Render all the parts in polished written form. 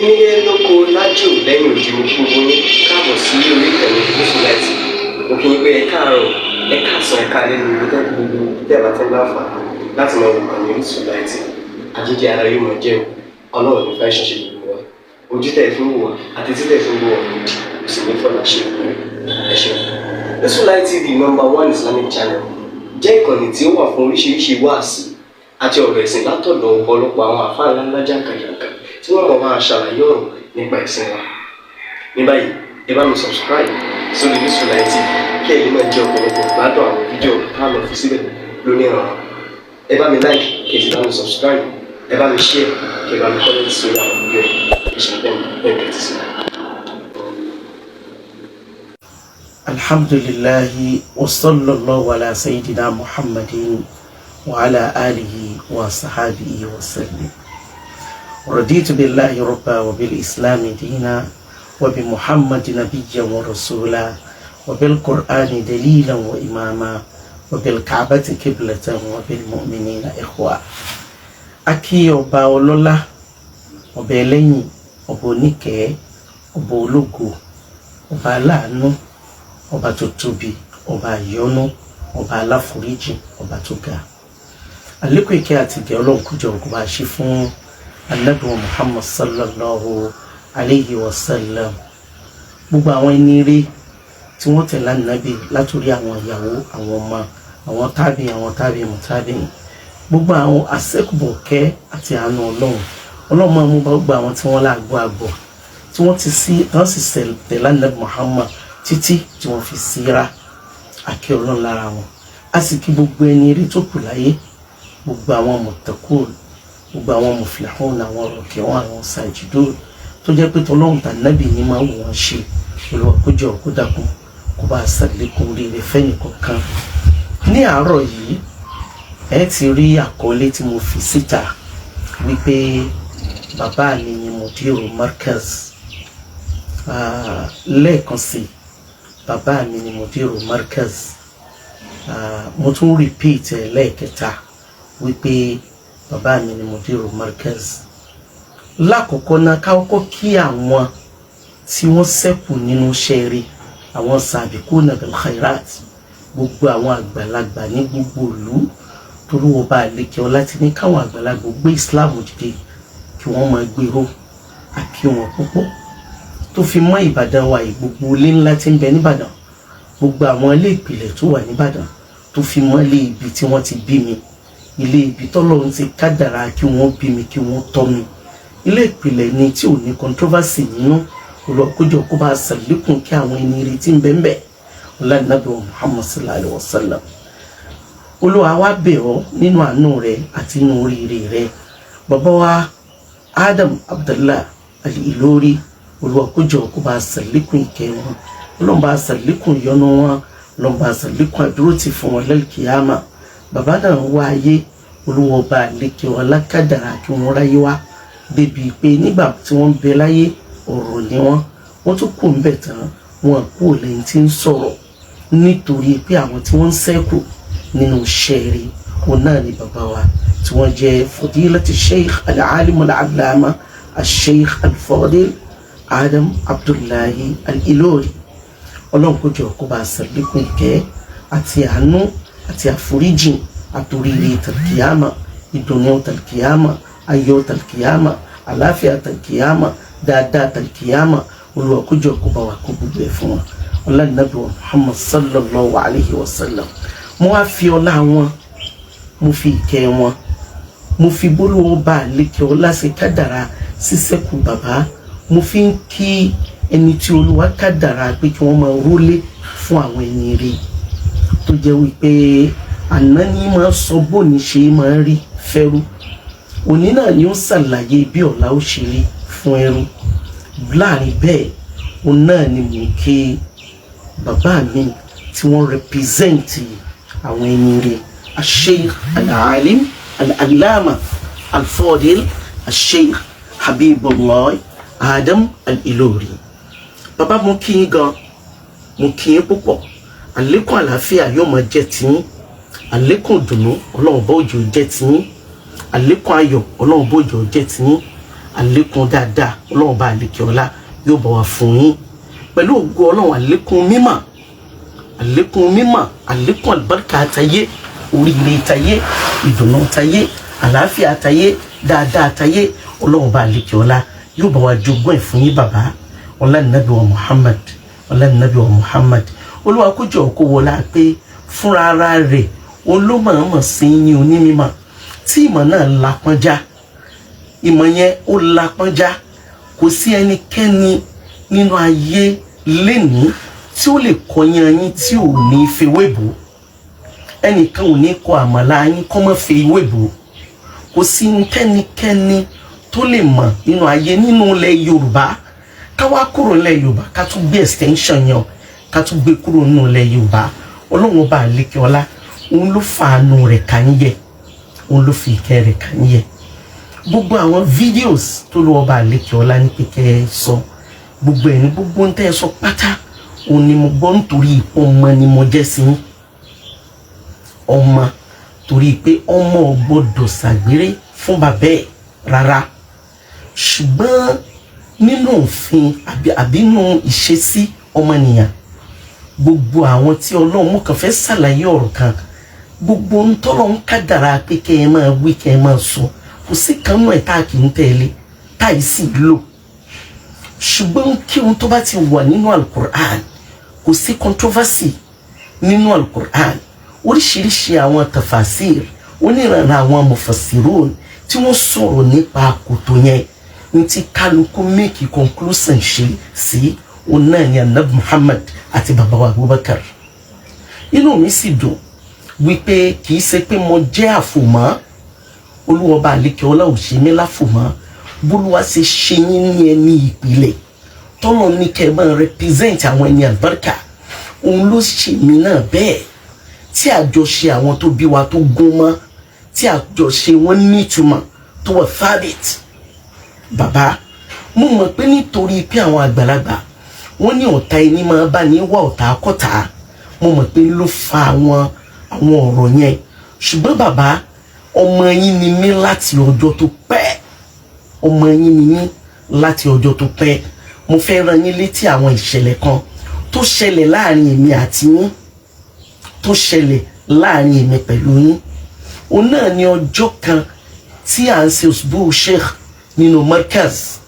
Nílé lóko lájò lẹ́yìn odi, mo kí gbogbo yín káàbọ̀ sí orí ìkànnì Gúúsùláìtì. Mo kí yín pé ẹ káàárọ̀, ẹ káàsán, ẹ káalẹ́ ní ibi tẹ́ gbogbo tẹ́ bá ti ń láǹfààní láti máa wò kàn ní Gúúsùláìtì. Àjíjẹ ara yóò máa jẹun, Ọlọ́run ní fẹ́ ṣiṣẹ́ gbogbo wa. Ojú tẹ́ ẹ fi ń wò wá àti tí tẹ́ ẹ fi ń wò wá lòdì kò sì ní fọlá ṣe ìpínlẹ̀. Ẹ ṣeun. Gúúsùláìtì TV, number one Islamic channel, jẹ́ ìkànnì tí ó wà fún oríṣiríṣi wáàsí àti ọ̀rọ̀ ẹ̀sìn látọ̀dọ̀ ọ̀pọ̀lọpọ̀ àwọn àfáà ńláńlá jàǹkàjàǹkà tí wọ́n mọ̀ máa ṣàlàyé ọ̀rọ̀ nípa ẹ̀sìn wa. Ní báyìí, ẹ bá mi subscribe sórí Gúúsùláìtì TV kí ẹ lè máa jẹ ọ̀pọ̀lọpọ̀ gbádùn àwọn fídíò tá a lọ fi síbẹ̀ lónìí ọ̀rọ̀. Ẹ bá mi like, kí ẹ sì bá mi subscribe, ẹ bá mi share, kí ẹ bá mi comment sórí àwọn fídíò yìí. Ẹ ṣe bẹ́ẹ̀ bẹ́ẹ̀ tẹ́tí sí. Alhamdulillahi wa sallallahu ala sayyidina Muhammadin wa ala alihi wa sahabihi wa sallim. Raditu billahi rabba wa bil islami dina wa bi Muhammad nabiyyan wa rasula wa bil Qur'ani dalilan wa imama wa bil Ka'bati qiblatan wa bil mu'minina ikhwa. A kí ọba ọlọ́lá, ọba ẹlẹ́yìn, ọba oníkẹ́, ọba ológo, ọba aláàánú, ọba tó tóbi, ọba àyọ́nú, ọba aláforíjì, ọba tó ga. Àlékún ìkẹ́ àti ìgẹ̀ Ọlọ́run kújọ kó bá ṣe fún Ànábì wa Muhammad sallallahu alayhi wa sallam, gbogbo àwọn ẹni rí tí wọ́n tẹ̀lé Ànábì, látòrí àwọn ìyàwó, àwọn ọmọ, àwọn tábì, àwọn tábì mọ̀tábì, gbogbo àwọn àṣẹ́kùbọ̀kẹ́ àti àánú Ọlọ́run. Ọlọ́run máa mú bá gbogbo àwọn tí wọ́n láàgbọ́ àgbọ̀ tí wọ́n ti sí, wọ́n sì tẹ̀lé Ànábì Muhammad títí tí wọ́n fi síra. Àkẹ́ Ọlọ́run lára wọn, a sì kí gbogbo ẹni rí tó kù láyé, gbogbo àwọn mọ̀tẹ́kùn, gbogbo àwọn muflihun, àwọn rọ̀kẹ́wọ̀n, àwọn sàjìdó tó jẹ́ pé tọlọ́run tànábì ní máa wù wọ́n ṣe. Olúwa kó jọ̀ọ́, kó dákun, kó bá a ṣàlékún rere fẹ́nìkọ̀ọ̀kan. Ní àárọ̀ yìí, ẹ ti rí àkọlé tí mo fi síta wípé bàbá mi ni Mudiru Markaz. Lẹ́ẹ̀kan sí, bàbá mi ni Mudiru Markaz. Mo tún repeat ẹ lẹ́ẹ̀kẹta wípé bàbá mi ni Mudiru Markaz. Lákọ̀ọ́kọ́ náà, ká kọ́kọ́ kí àwọn tí wọ́n ṣẹ́kù nínú iṣẹ́ rí, àwọn sàbíkúnà bil khairat, gbogbo àwọn àgbàlagbà ní gbogbo ìlú, torí wọ́n bá lékè ọ láti ní káwọn àgbàlagbà gbé Islam dìde, kí wọ́n máa gbèrò. Àkí wọn púpọ̀ tó fi mọ́ Ìbàdàn wa yìí, gbogbo ilé ńlá tí ń bẹ nìbàdàn, gbogbo àwọn ilé ìpìlẹ̀ tó wà nìbàdàn, tó fi mọ́ ilé ibi tí wọ́n ti bí mi, ilé ibi tọ́lọ́run ti kádàrá kí wọ́n bí mi, kí wọ́n tọ́ mi, ilé ìpìlẹ̀ ni tí ò ní controversy nínú. Olùwàkójọ kó bá sàlékún kí àwọn ẹni rí tí ń bẹ ń bẹ, ọlá Nàbí wa Muhammad sallallahu alayhi wa sallam. Olúwa wa, bẹ̀ ọ́ nínú àánú rẹ àti inú oríire rẹ. Bàbá wa Adam Abdullah Al-Ilori, Olúwa kó jọ̀ọ́, kó bá sàlékún ìkẹ́ wọn. Ọlọ́run bá sàlékún ìyọ́nú wọn, Ọlọ́run bá sàlékún àdúrótì fún wọn lẹ́lìkìyàmà. Bàbá náà wá ayé, Olúwa ọba àlékè ọlákàdàrà kí wọ́n ráyé wá débi pé nígbà tí wọ́n ń bẹ láyé, ọ̀rọ̀ ni wọ́n. Wọ́n tún kù ń bẹ̀ tán, wọn kú lẹ́yìn tí ń sọ̀rọ̀, nítorí pé àwọn tí wọ́n ń ṣẹ́kù nínú iṣẹ́ rí, òun náà ni bàbá wa tí wọ́n jẹ́ Fadilati Sheikh Al-Alim Al-Allama Al-Sheikh Al-Fadil Adam Abdullahi Al-Ilori. Ọlọ́run kó jọ̀ọ́, kó bá a ṣàlékún ìkẹ́ àti àánú àti àforíjìn àtòríire tàlkìyàmà, ìdùnnú tàlkìyàmà, ayọ̀ tàlkìyàmà, àláfíà tàlkìyàmà, dáadáa tàlkìyàmà. Olúwa kó jọ̀ọ́, kó bá wa kó gbogbo ẹ̀ fún wa, ọlá Nàbí wa Muhammad sallallahu alayhi wa sallam. Mo wá fi ọlá wọn, mo fi ìkẹ́ wọn, mo fi bólúwọ́ bá àlékè ọlá ṣe kádàrá sísẹ́kù bàbá, mo fi ń kí ẹni tí Olúwa kádàrá pé kí wọ́n máa rólé fún àwọn ẹni rí, tó jẹ́ wípé àná ní máa sọ bóni ṣe máa rí fẹ́rú, òní náà ni ó ṣàlàyé bí ọ̀la ó ṣe rí fún ẹrú. Láàrin bẹ́ẹ̀, òun náà ni mò ń kí bàbá mi tí wọ́n represent àwọn ẹni rí, Sheikh Al-Alim Al-Allama Al-Fadil Sheikh Habibullah Adam Al-Ilori. Bàbá, mo kí yín gan, mo kí yín púpọ̀. Àlékún àlàáfíà yóò máa jẹ́ tiyín, àlékún ìdùnnú Ọlọ́run bá òjò jẹ́ tiyín, àlékún ayọ̀ Ọlọ́run bá òjò jẹ́ tiyín. Àlékún dáadáa Ọlọ́run bá àlékè ọlá yóò bá wa fún yín pẹ̀lú ògo Ọlọ́run. Àlékún mímọ̀, àlékún mímọ̀, àlékún àlùbáríkà àtayé, oríire tayé, ìdùnnú tayé, àlàáfíà tayé, dáadáa tayé, Ọlọ́run bá àlékè ọlá yóò bá wa jogún ẹ̀ fún yín, bàbá. Ọlá nàbí wa Muhammad, ọlá nàbí wa Muhammad. Olúwa kó jọ̀ọ́ kó wọlá pé fúnra ara rẹ̀ olómọ̀ọ́mọ̀ sí yín onímọ̀ tí ìmọ̀ náà lapọ́njá, ìmọ̀ yẹn ó lapọ́njá. Kò sí ẹnikẹ́ni nínú ayé lénìí tí ó lè kọyán yín tí ò ní fewé bò. Ẹnìkan ò ní kọ àmàlà yín kọ́ mọ́ fewé bò. Kò sí kẹ́nikẹ́ni tó lè mọ̀ nínú ayé, nínú ilẹ̀ Yorùbá. Ká wá kúrò nílẹ̀ Yorùbá, ká tún gbé extension yẹn, ká tún gbé kúrò nínú ilẹ̀ Yorùbá. Ọlọ́run ọba àlékè ọlá, òun ló fàánú rẹ̀ kà ń yẹ, òun ló fi ìkẹ́ rẹ̀ kà ń yẹ. Gbogbo àwọn videos tó lọ, ọba àlékè ọlá ní pé ẹ sọ gbogbo ẹ̀, ní gbogbo ń tẹ́ ẹ sọ pátá, òun ni mo gbọ́, nítorí ọmọ ni mo jẹ́ sí yín. Ọmọ, torí pé ọmọ ò gbọ́dọ̀ ṣàgbére fún bàbá ẹ̀ rárá. Ṣùgbọ́n nínú òfin àbí nínú ìṣesí ọmọnìyàn, gbogbo àwọn tí Ọlọ́run mú kàn fẹ́ ṣàlàyé ọ̀rọ̀ kan, gbogbo ń tọ́lọ̀ ń kádàrá pé kẹ́ ẹ máa wí, kẹ́ ẹ máa sọ, kò sí kan náà tá a kì í tẹ̀lé, tá a sì lò. Ṣùgbọ́n kí ohun tó bá ti wà nínú Alukur'an, kò sí controversy nínú Alukur'an. Oríṣiríṣi àwọn tafasir, oníranran àwọn mufassirun tí wọ́n sọ̀rọ̀ nípa kòtò yẹn, ní tí kálukú make conclusion ṣe sí, òun náà ni Anabi Muhammad àti bàbá wa Abubakar. Inú mi sì dùn wípé kì í ṣe pé mo jẹ́ àfòmọ́. Olúwọba àlékè ọlá ò ṣe mí láfòmọ́. Bólúwa ṣe ṣe yín ní ẹni ìpìlẹ̀ tọ́lọ̀ ní kẹ́ ẹ máa represent àwọn ẹni àlùbáríkà, òun ló ṣe mí náà bẹ́ẹ̀, tí àjọṣe àwọn tó bí wa tó gún mọ́, tí àjọṣe wọn nítumọ̀, tó wà thabit. Bàbá, mo mọ̀ pé nítorí pé àwọn àgbàlagbà wọ́n ní ọ̀tá ẹni máa bá ní wá ọ̀tá kọ́ta, mo mọ̀ pé ló fa àwọn ọ̀rọ̀ yẹn. Ṣùgbọ́n bàbá, ọmọ yín ni mí láti ọjọ́ tó pẹ́, ọmọ yín ni mí láti ọjọ́ tó pẹ́. Mo fẹ́ rán yín létí àwọn ìṣẹ̀lẹ̀ kan tó ṣẹlẹ̀ láàrin èmi àti yín, tó ṣẹlẹ̀ láàrin èmi pẹ̀lú yín. Òun náà ni ọjọ́ kan tí à ń ṣe usbu sheikh nínú markaz,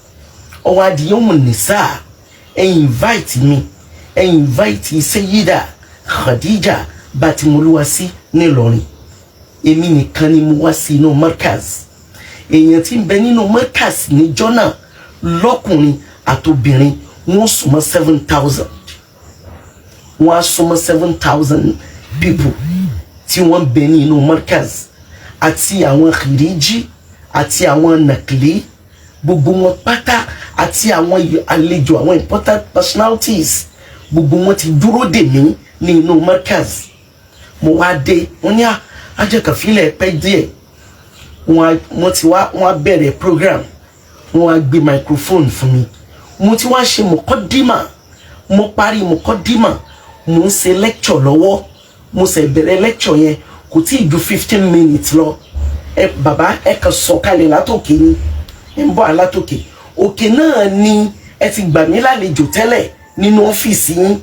ọwọ́ adìyẹ́wò nìsá. Ẹ invite mi, ẹ invite Sayyida Khadija Batimoluwasi nílọrin. Èmi nìkan ni mo wá sí inú markaz. Èèyàn tí ń bẹ nínú markaz níjọ́ náà, lọ́kùnrin àtobìnrin, wọ́n súnmọ́ 7,000, wọ́n á súnmọ́ 7,000 people tí wọ́n ń bẹ ní inú markaz, àti àwọn khiriji àti àwọn nàkìlí, gbogbo wọn pátá, àti àwọn àlejò, àwọn important personalities, gbogbo wọn ti dúró dè mí ní inú markaz. Mo wá dé, wọ́n ní ajẹ́kànfilẹ̀ pẹ́ díẹ̀. Wọ́n ti wá, wọ́n á bẹ̀rẹ̀ program, wọ́n á gbé microphone fún mi. Mo ti wá ṣe mọ̀kọ́dímà, mo parí mọ̀kọ́dímà, mo ń ṣe lecture lọ́wọ́. Mo ṣe bẹ̀rẹ̀ lecture yẹn, kò tí ì ju 15 minutes lọ. Ẹ bàbá, ẹ kàn sọ̀kalẹ̀ látòkè ni, ẹ ń bọ̀ alátòkè. Òkè náà ni ẹ ti gbà mí lálejò tẹ́lẹ̀ nínú ọ́fíìsì yín.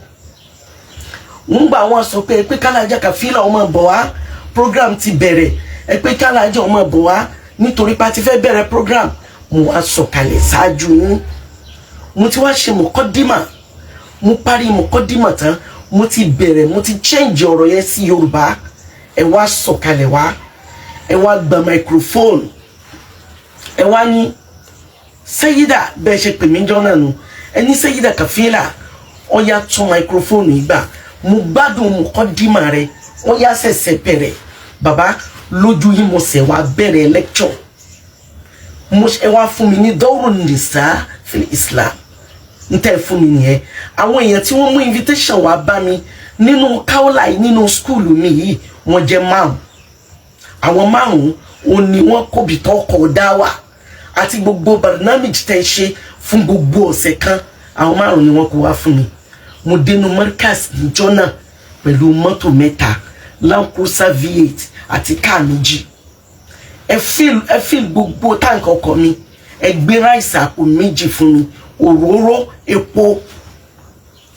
Ń gbà wọ́n sọ pé kálájà kàfílà ọmọ bọ̀ wá, program ti bẹ̀rẹ̀. Ẹ pé kálájà ọmọ bọ̀ wá nítorí pa ti fẹ́ bẹ̀rẹ̀ program. Mo wá sọ̀kalẹ̀ ṣáájú yín. Mo ti wá ṣe mọ̀kọ́dímà, mo parí mọ̀kọ́dímà tán, mo ti bẹ̀rẹ̀, mo ti change ọ̀rọ̀ yẹn sí Yorùbá. Ẹ wá sọ̀kalẹ̀ wá, ẹ wá gba microphone, ẹ wá ní, "Sẹ́yídà," bẹ́ẹ̀ ṣe pè mí jọ́ náà nu, ẹ ní, "Sẹ́yídà Kàfílà, ó yá, tún microphone yìí gbà. Mo gbádùn mọ̀kọ́dímà rẹ, ó yá, ṣẹ̀ṣẹ̀ bẹ̀rẹ̀." Bàbá, lójú yín mo ṣẹ̀ wá bẹ̀rẹ̀ lecture. Mo ẹ wá fún mi ní dawru nisa fil Islam. N tẹ́ fún mi nìyẹn. Àwọn èèyàn tí wọ́n mú invitation wá bá mi nínú káwọ́là yìí, nínú school mi yìí, wọ́n jẹ́ márùn. Àwọn márùn ún ní wọ́n kóbi tọkọ̀ dá wà àti gbogbo barnamij tẹ́ ṣe fún gbogbo ọ̀sẹ̀ kan. Àwọn márùn ni wọ́n kó wá fún mi. Mo dénú markaz níjọ́ náà pẹ̀lú mọ́tò mẹ́ta, Land Cruiser V8 àti káà méjì. Ẹ fill gbogbo táǹkì ọkọ̀ mi. Ẹ gbé ráìsì àpò 2 fún mi, òróró, epo,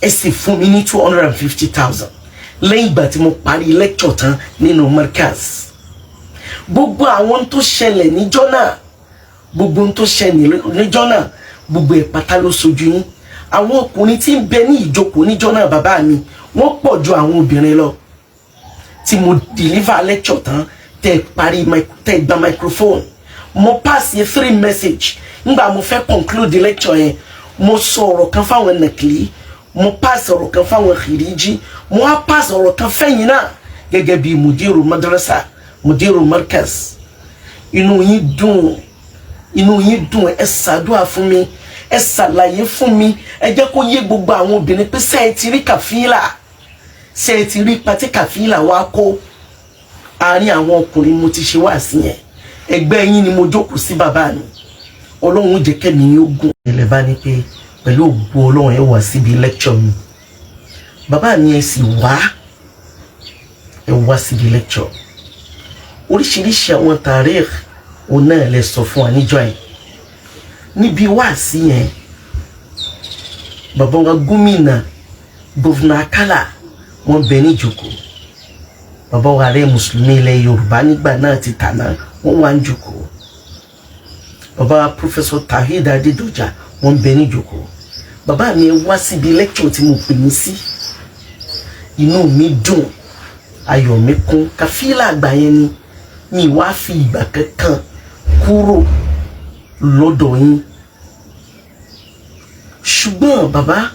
ẹ sì fún mi ní 250,000 lẹ́yìn ìgbà tí mo parí lecture tán nínú Markaz. Gbogbo àwọn tó ṣẹlẹ̀ níjọ́ náà, gbogbo tó ṣẹlẹ̀ níjọ́ náà, gbogbo ẹ̀ pátá ló sojú yín. Àwọn ọkùnrin tí ń bẹ ní ìjókòó níjọ́ náà, bàbá mi, wọ́n pọ̀ ju àwọn obìnrin lọ. Tí mo deliver lecture tán, tẹ́ parí, tẹ́ gba microphone, mo pass yẹ 3 message. Nígbà mo fẹ́ conclude the lecture yẹn, mo sọ ọ̀rọ̀ kan fáwọn nàkìlí, mo pass ọ̀rọ̀ kan fáwọn khiriji, mo wá pass ọ̀rọ̀ kan fẹ́yìn náà gẹ́gẹ́ bí mudiru madrasa, mudiru markaz. Inú yín dùn, inú yín dùn, ẹ ṣàdúrà fún mi, ẹ ṣàlàyé fún mi, ẹ jẹ́ kó yé gbogbo àwọn obìnrin pé ṣé ẹ ti rí kàfílà, ṣé ẹ ti rí pati kàfílà wá kó. Àárín àwọn ọkùnrin mo ti ṣe wá sí yẹn, ẹgbẹ́ yín ni mo jókòó sí. Bàbá mi, Ọlọ́run jẹ́ kẹ́mi yín ó gùn. Ilẹ̀ bá ní pé pẹ̀lú ògbó Ọlọ́run ẹ wá síbi lecture mi. Bàbá mi, ẹ sì wá, ẹ wá síbi lecture. Oríṣiríṣi àwọn tàríkh òun náà lè sọ fún wa níjọ́ yẹn níbi wáàsí yẹn. Bàbá wa gómìnà, Governor Akálà, wọ́n bẹ ní ìjókòó. Bàbá wa rẹ mùsùlùmí ilẹ̀ Yorùbá nígbà náà ti tàná, wọ́n wà ń jókòó. Bàbá wa Professor Taheed Adédọjà, wọ́n bẹ ní ìjókòó. Bàbá mi, wá síbi lecture tí mo pè yín sí. Inú mi dùn, ayọ̀ mi kún. Kàfílà àgbà yẹn ni mi wá fi ìgbà kankan kúrò lọ́dọ̀ yín. Ṣùgbọ́n bàbá,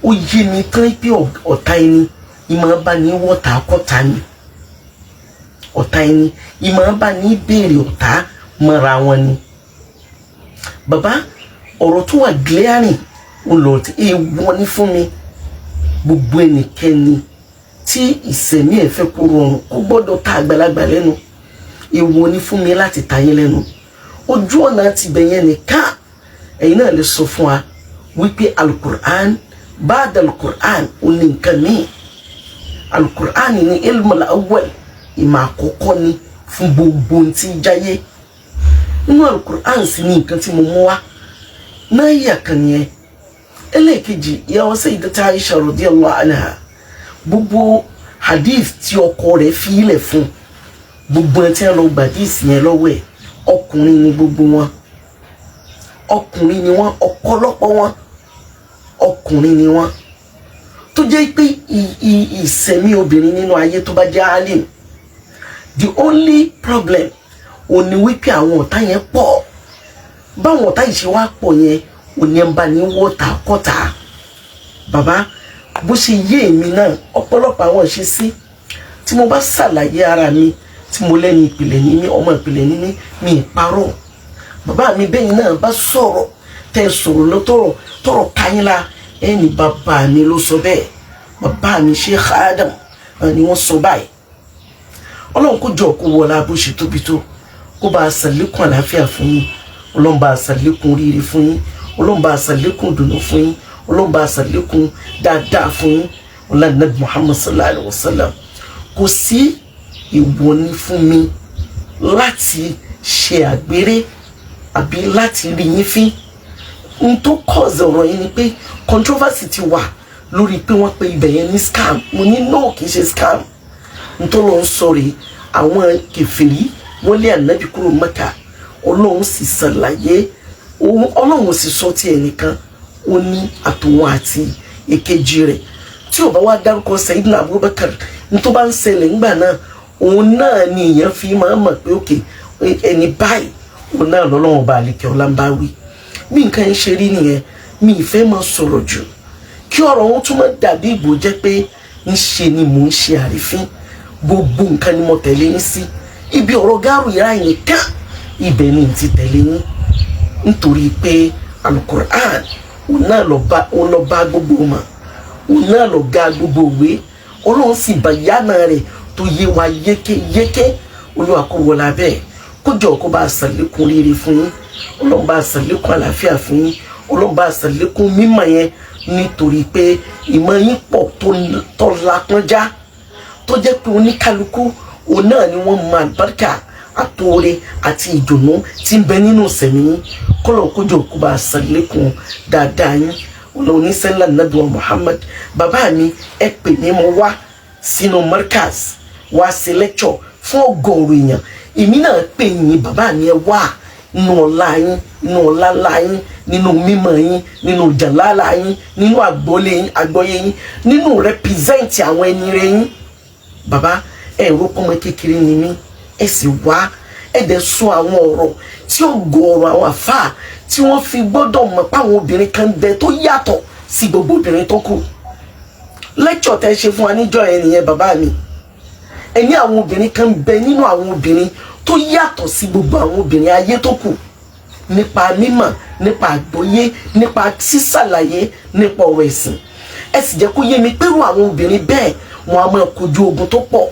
ó yé mi tán pé ọ̀tá ẹni ìmọ̀ bá ní wọ́ta kọ́ta ni, ọ̀tá ẹni ìmọ̀ bá ní béèrè ọ̀tá mọ́ra wọn ni. Bàbá, ọ̀rọ̀ tó wà glaring ó lọ tí èèwọ̀ ní fún mi. Gbogbo ẹnikẹ́ni tí ìsẹ̀mí ẹ̀ fẹ́ kó rọrùn kó gbọ́dọ̀ ta àgbàlagbà lẹ́nu. Èèwọ̀ ní fún mi láti ta yín lẹ́nu. Ojú ọ̀nà ti bẹ̀yẹn nìkan, ẹ̀yin náà lè sọ fún wa wípé alukur'an ba'da alukur'an ò ní nǹkan míì. Alukur'an ní ilmul awwal, ìmọ̀ àkọ́kọ́ ni fún gbogbo ohun tí ń jáyé. Nínú alukur'an sì ní nǹkan tí mo mú wá náà yà kàn yẹn. Ẹlẹ́ẹ̀kejì, ìyàwó Sayyidati Aisha radiyallahu anha, gbogbo hadith tí ọkọ rẹ̀ fi ilẹ̀ fún, gbogbo ẹ̀ tí wọ́n lọ gbàdíìsì yẹn lọ́wọ́ ẹ̀, ọkùnrin ni gbogbo wọn, ọkùnrin ni wọn, ọ̀pọ̀lọpọ̀ wọn ọkùnrin ni wọn. Tó jẹ́ pé ìsẹ̀mí obìnrin nínú ayé tó bá jẹ́ alim, the only problem ò ní wípé àwọn ọ̀tá yẹn pọ̀. Báwọn ọ̀tá yìí ṣe wá pọ̀ yẹn, ò ní ẹ̀ ń bá ní wọ́ta kọ́ta. Bàbá, bó ṣe yé èmi náà, ọ̀pọ̀lọpọ̀ àwọn ìṣesí tí mo bá ṣàlàyé ara mi, tí mo lẹ́ni ìpìlẹ̀ ní mí, ọmọ ìpìlẹ̀ ní mí, mi ì parọ́. Bàbá mi, bẹ́yìn náà bá sọ̀rọ̀, tẹ́ sọ̀rọ̀ lọ́tọ̀rọ̀ tọ̀rọ̀ káyínlá, ẹni bàbá mi ló sọ bẹ́ẹ̀, bàbá mi Sheikh Adam ni wọ́n sọ báyìí. Ọlọ́run kó jọ kó wọlá bó ṣe tóbi tó, kó bá a ṣàlékún àlàáfíà fún yín. Ọlọ́run bá a ṣàlékún oríire fún yín. Ọlọ́run bá a ṣàlékún dùnú fún yín. Ọlọ́run bá a ṣàlékún dáadáa fún yín. Ọlọ́run Nabi Muhammad sallallahu alayhi wa sallam. Kò sí ìwọ ni fún mi láti ṣe àgbèrè àbí láti rí yín fín. N tó cause ọ̀rọ̀ yìí ni pé controversy ti wà lórí pé wọ́n pe ibẹ̀ yẹn ní scam. Mo ní no, kì í ṣe scam. N tó lọ ń sọ rèé, àwọn kèfèrí wọ́n lé ànábì kúrò Mẹ́kà, Ọlọ́run sì ṣàlàyé, Ọlọ́run sì sọ ti ẹnìkan, ó ní àtòun àti èkejì rẹ̀. Tí ò bá wá dárúkọ Sayyidina Abubakar, n tó bá ń ṣẹlẹ̀ ńgbà náà, òun náà ni èèyàn fi máa mọ̀ pé òkè ẹni báyìí, òun náà lọ́lọ́run ọba àlekẹ́ ọlá ń bá wí. Bí nǹkan yẹn ṣe rí nìyẹn. Mi ì fẹ́ máa sọ̀rọ̀ jù kí ọ̀rọ̀ wọn tún máa dàbí ìgbò jẹ́ pé ń ṣe ni mò ń ṣe àrífín. Gbogbo nǹkan ni mo tẹ̀lé yín sí. Ibi ọ̀rọ̀ gáàrú yàrá yẹn ká ibẹ̀ ni n ti tẹ̀lé yín, nítorí pé alukur'an òun náà lọ bá, òun lọ bá gbogbo mà, òun náà lọ ga gbogbo òwe. Ọlọ́run sì bá yánà rẹ̀ tó yé wa yékéyéké. Olúwa kó wọlé abẹ́, kó jọ kó bá a ṣàlékún rere fún yín. Ọlọ́run bá a ṣàlékún àlàáfíà fún yín. Ọlọ́run bá a ṣàlékún mímọ̀ yẹn, nítorí pé ìmọ̀ yín pọ̀ tó lápọ́njá, tó jẹ́ pé oníkálukú òun náà ni wọ́n mọ àlùbáríkà. Àtòore àti ìdùnnú tí ń bẹ nínú sẹ̀mí yín, kọ́lọ̀ kójọ kó bá a ṣàlékún dáadáa yín. Ọ̀nà oníṣẹ́ńlá nàbíwá Muhammad. Bàbá mi, ẹ pè mí, mo wá sínú Markaz wá sí lecture fún ọgọ́rùn èèyàn. Èmi náà pè yín, bàbá mi, ẹ wá. Nínú ọlá yín, nínú ọlá ńlá yín, nínú mímọ̀ yín, nínú jàlálà yín, nínú àgbọ́lé yín, àgbọ́yé yín, nínú represent àwọn ẹni rẹ yín. Bàbá, ẹ rò pọ́nmọ kékeré ni mí, ẹ sì wá, ẹ dẹ̀ sọ àwọn ọ̀rọ̀ tí ó gọ̀ọ̀rọ̀ àwọn àfáà tí wọ́n fi gbọ́dọ̀ mọ̀ páwọn obìnrin kan bẹ tó yàtọ̀ sí gbogbo obìnrin tó kù. Lecture tẹ́ ṣe fún wa níjọ́ yẹn nìyẹn, bàbá mi. Ẹ ní àwọn obìnrin kan bẹ nínú àwọn obìnrin tó yàtọ̀ sí gbogbo àwọn obìnrin ayé tó kù, nípa mímọ̀, nípa àgbọ́yé, nípa sísàlàyé nípa ọ̀rọ̀ ẹ̀sìn. Ẹ sì jẹ́ kó yé mi pẹ̀lú àwọn obìnrin bẹ́ẹ̀, wọn a máa kojú ogun tó pọ̀,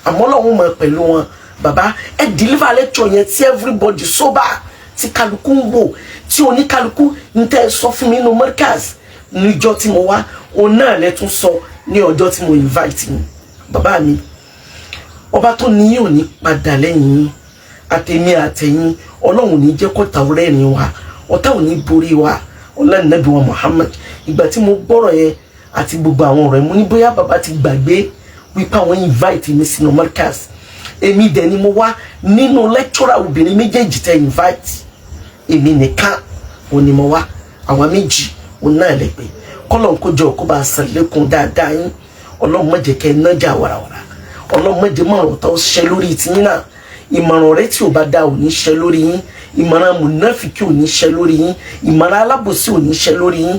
àmọ́ Ọlọ́run máa pẹ̀lú wọn. Bàbá, ẹ deliver lecture yẹn tí everybody sober, tí kálukú ń wò, tí oníkálukú ń tẹ́ ẹ sọ fún mi nínú Markaz níjọ́ tí mo wá, òun náà lẹ tún sọ ní ọjọ́ tí mo invite yín. Bàbá mi, ọba tó ní yóò ní padà lẹ́yìn yín, àtẹ̀mí àtẹ̀yìn. Ọlọ́run ní jẹ́ kó ta ọ̀rẹ́ ni wa, ọ̀tá ò ní borí wa. Ọlọ́run wa Muhammad. Ìgbà tí mo gbọ́rọ̀ yẹn àti gbogbo àwọn ọ̀rọ̀ yẹn, mo ní bóyá bàbá ti gbàgbé wípé àwọn invite mi sínú Markaz. Èmi dẹ̀ ni mo wá nínú lecturer obìnrin méjèèjì tẹ invite. Èmi nìkan òun ni mo wá, àwọn méjì òun náà lè pè. Kọ́lọ̀ ń kójọ kó bá a sàlékún dáadáa yín. Ọlọ́run má jẹ́ kẹ́ ẹ nájà wàràwàrà. Ọlọ́run má jẹ́ mọ̀ràn tó ṣẹ lórí tiyín náà. Ìmọ̀ràn rẹ tí ò bá da ò ní ṣẹ lórí yín. Ìmọ̀ràn mùnáfíkì ò ní ṣẹ lórí yín. Ìmọ̀ràn alábòsí ò ní ṣẹ lórí yín.